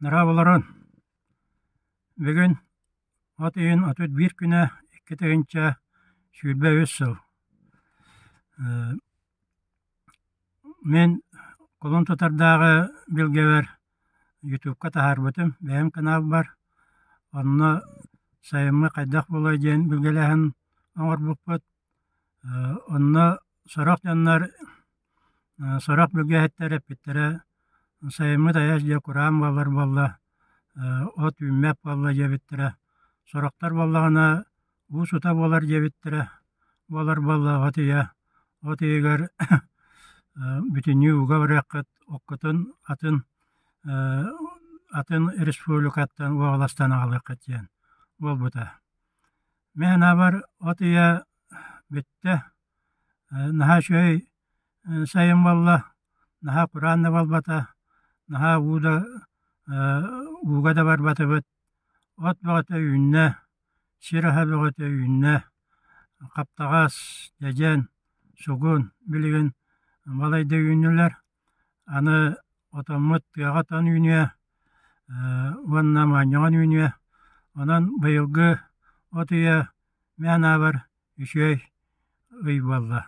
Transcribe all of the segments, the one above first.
Дорооболорун! Бүгүн от ыйын 31 күнэ 2023 сыл. Мин кулун тутардааҕы билгэбэр ютубка таһаарбытым бэйэм каналбар. Онно сайыммыт хайдах буолуой диэн билгэлээһин оҥорбуппут. Онно сорох дьоннор, сорох билгэһиттэр эппиттэрэ сайыммыт айас дьиэ кураан буолар буолла, от үүммэт буолла диэбиттэрэ. Сорохтор буоллаҕына уу сута буолар диэбиттэрэ, буолар буолла от ыйа, от ыйыгар бүтүннүү ууга барыаххыт, оккутун атын атын республикаттан уоҕаластан аҕалыаххыт диэн буолбута. Мин санаабар от ыйа бүттэ, наһаа үчүгэй сайын буолла, наһаа кураан да буолбата, наһаа уу да ууга да барбатыбыт, от бөҕөтө үүннэ, сир аһа бөҕөтө үүннэ, хаптаҕас, дьэдьэн, сугун билигин балайда үүннүлэр. Аны отоммут тыаҕа отон үүнүө уонна моонньоҕон үүнүө. Онон быйылгы от ыйа мин санаабар үчүгэй ый буолла.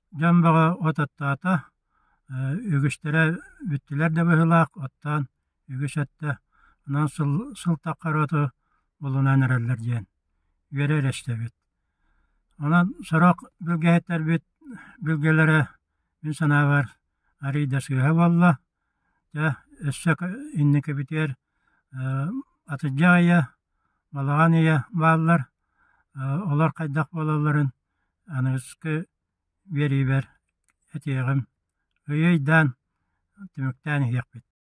Дьон бөҕө от оттоото, үгүстэрэ бүттүлэр да быһыылаах, оттоон үгүс өттө. Онон сыл сыл таххар оту булунан эрэллэр диэн үөрэ эрэ истэбит. Онон сорох билгэһиттэрбит билгэлэрэ мин санаабар арыый да сыыһа буолла. Дьэ, өссө инникибитигэр атырдьах ыйа, балаҕан ыйа бааллар. Олор хайдах буолалларын аныгыскы биэриибэр этиэҕим. Ыйы ыйдаан түмүктээн иһиэхпит.